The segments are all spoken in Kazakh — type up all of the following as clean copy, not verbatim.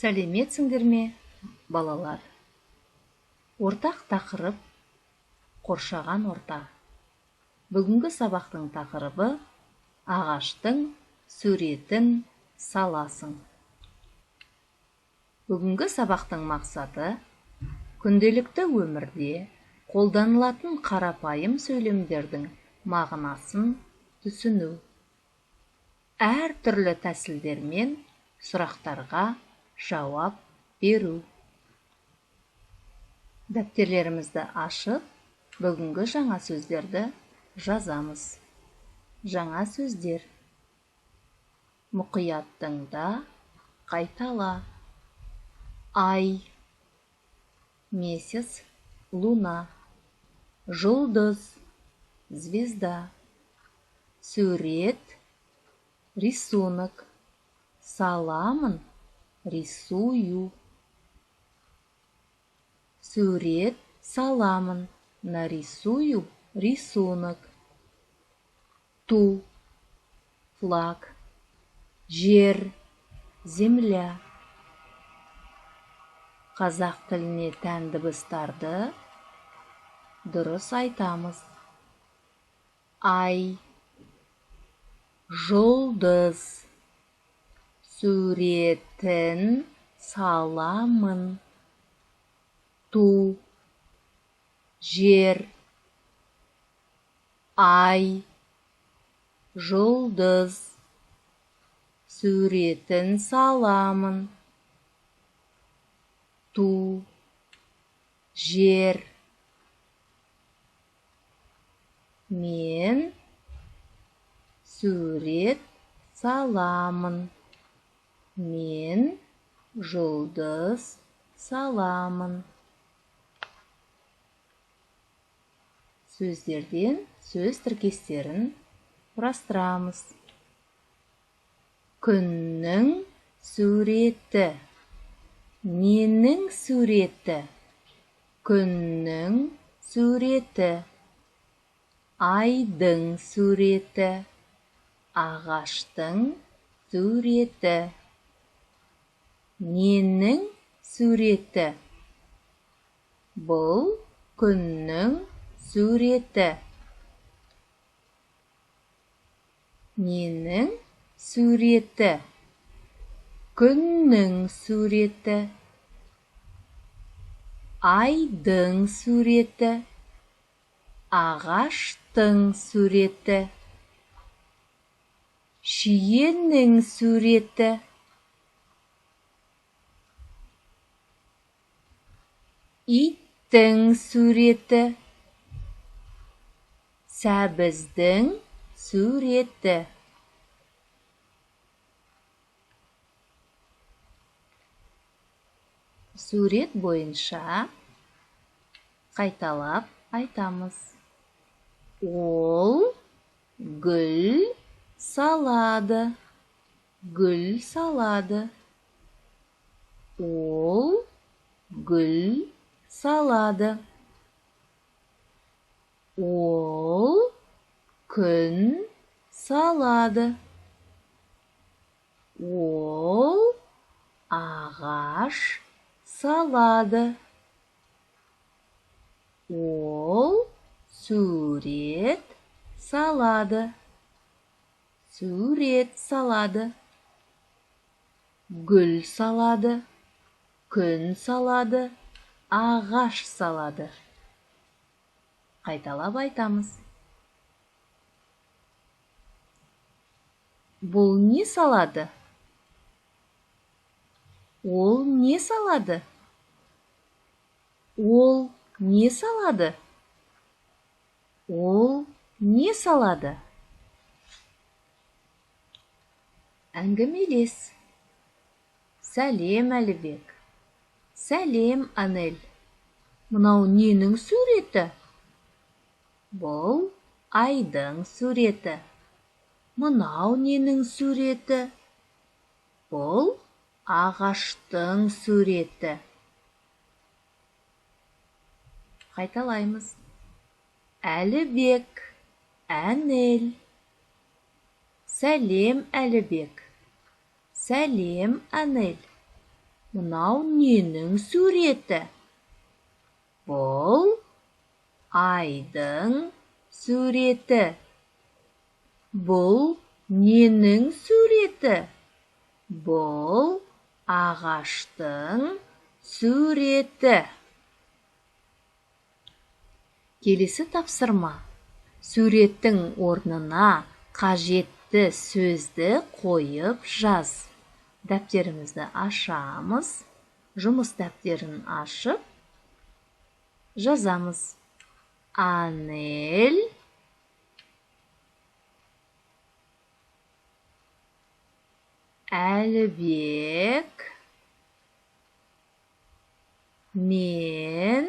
Сәлеметсіңдер ме, балалар? Ортақ тақырып қоршаған орта. Бүгінгі сабақтың тақырыбы ағаштың суретін саласың. Бүгінгі сабақтың мақсаты күнделікті өмірде қолданылатын қарапайым сөйлемдердің мағынасын түсіну. Әр түрлі тәсілдермен сұрақтарға жауап беру. Дәптерлерімізді ашып, бүгінгі жаңа сөздерді жазамыз. Жаңа сөздер. Мұқият тыңда, қайтала. Ай, месяц, луна, жұлдыз, звезда, сурет, рисунок, саламын, рисую. Сурет саламын, нарисую рисунок. Ту, флаг, жер, земля. Қазақ тіліне тән дыбыстарды дұрыс айтамыз. Ай, жұлдыз, суретін саламын. Ту, жер, ай, жұлдыз, суретін саламын. Ту, жер. Мен сурет саламын. Мен жұлдыз саламын. Сөздерден сөз тіркестерін құрастырамыз. Күннің суреті. Ненің суреті? Күннің суреті. Айдың суреті. Ағаштың суреті. Ненің суреті? Бұл күннің суреті. Ненің суреті? Күннің суреті. Айдың суреті. Ағаштың суреті. Шиенің суреті. Иттің суреті. Сәбіздің суреті. Сурет бойынша қайталап айтамыз. Ол гүл салады. Гүл салады. Ол гүл салады. Ол күн салады. Ол ағаш салады. Ол сурет салады. Сурет салады. Гүл салады. Күн салады. Ағаш салады. Қайталап айтамыз. Бұл не салады? Ол не салады? Ол не салады? Ол не салады? Әңгімелес. Сәлем, Әлібек. Сәлем, Анель. Мынау ненің суреті? Бұл айдың суреті. Мынау ненің суреті? Бұл ағаштың суреті. Қайталаймыз. Әлібек, Әнел. Сәлем, Әлібек. Сәлем, Әнел. Мынау ненің суреті? Бұл айдың суреті. Бұл ненің суреті? Бұл ағаштың суреті. Келесі тапсырма. Суреттің орнына қажетті сөзді қойып жаз. Дәптерімізді ашамыз. Жұмыс дәптерін ашып жазамыз. Анель Әлібек мен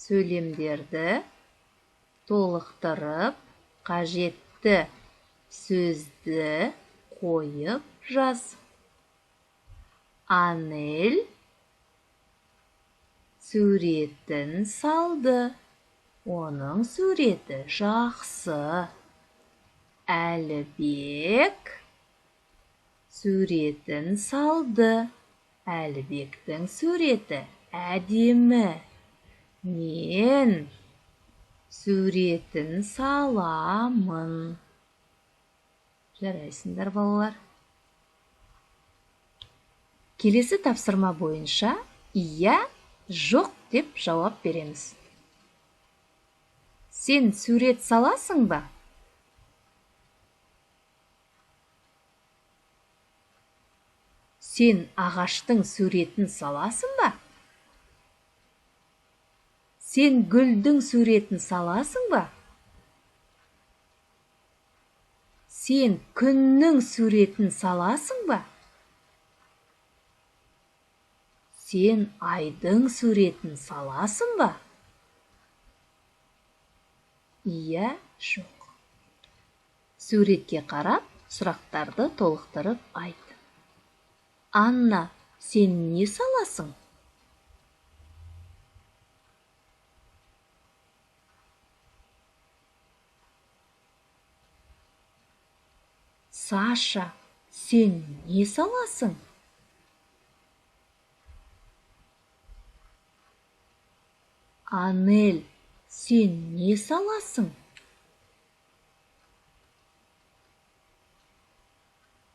сөйлемдерді толықтырып, қажетті сөзді қойып жаз. Анель суретін салды. Оның суреті жақсы. Әлібек суретін салды. Әлібектің суреті әдемі. Мен суретін саламын. Жарайсыңдар, балалар. Келесі тапсырма бойынша иә, жоқ деп жауап береміз. Сен сурет саласың ба? Сен ағаштың суретін саласың ба? Сен гүлдің суретін саласың ба? Сен күннің суретін саласың ба? Сен айдың суретін саласың ба? Иә, жоқ. Суретке қарап, сұрақтарды толықтырып айт. Анна, сен не саласың? Саша, сен не саласың? Анель, сен не саласың?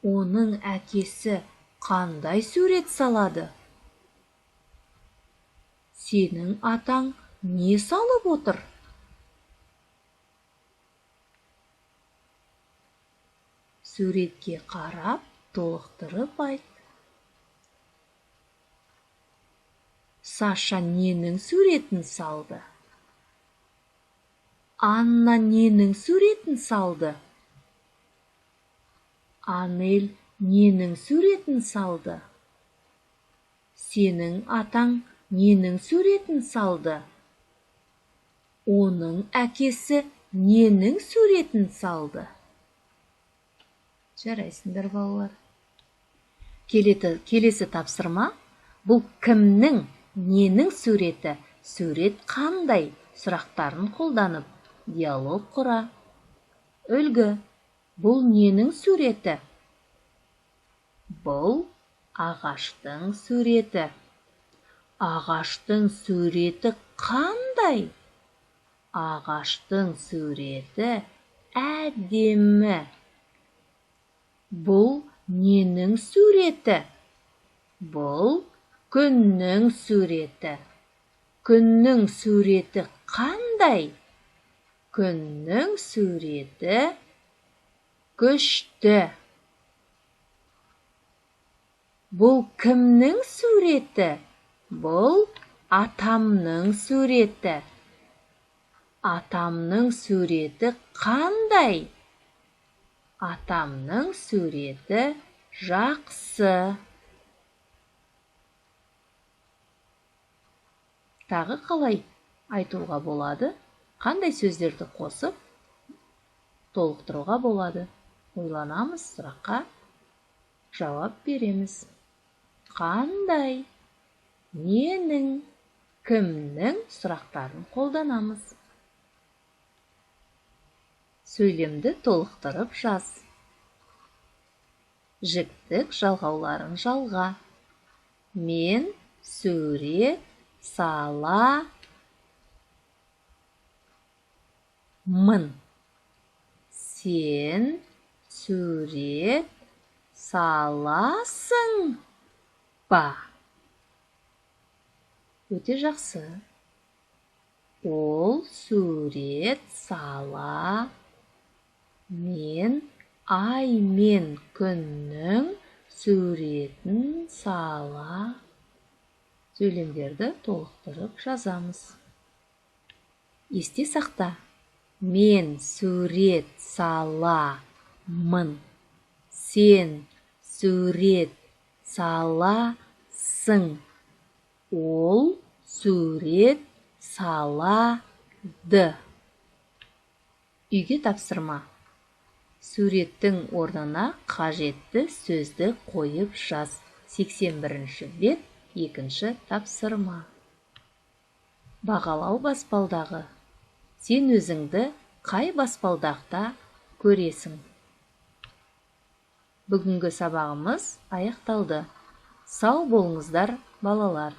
Оның әкесі қандай сурет салады? Сенің атаң не салып отыр? Суретке қарап, толықтырып айт. Саша ненің суретін салды? Анна ненің суретін салды? Анель ненің суретін салды? Сенің атаң ненің суретін салды? Оның әкесі ненің суретін салды? Жарайсыңдар, балалар. Келесі тапсырма. Бұл кімнің, ненің суреті, сурет қандай сұрақтарын қолданып диалог құра. Үлгі. Бұл ненің суреті? Бұл ағаштың суреті. Ағаштың суреті қандай? Ағаштың суреті әдемі. Бұл ненің суреті? Бұл күннің суреті. Күннің суреті қандай? Күннің суреті күшті. Бұл кімнің суреті? Бұл атамның суреті. Атамның суреті қандай? Атамның суреті жақсы. Тағы қалай айтуға болады? Қандай сөздерді қосып толықтыруға болады? Ойланамыз, сұраққа жауап береміз. Қандай, ненің, кімнің сұрақтарын қолданамыз. Сөйлемді толықтырып жаз. Жіктік жалғауларын жалға. Мен сурет саламын. Сен сурет саласың ба? Өте жақсы. Ол сурет сала. Мен ай мен күннің суретін сала. Сөйлемдерді толықтырып жазамыз. Есте сақта. Мен сурет саламын. Сен сурет саласың. Ол сурет салады. Үйге тапсырма. Суреттің орнына қажетті сөзді қойып жаз. 81-ші бет, 2-ші тапсырма. Бағалау баспалдағы. Сен өзіңді қай баспалдақта көресің? Бүгінгі сабағымыз аяқталды. Сау болыңыздар, балалар.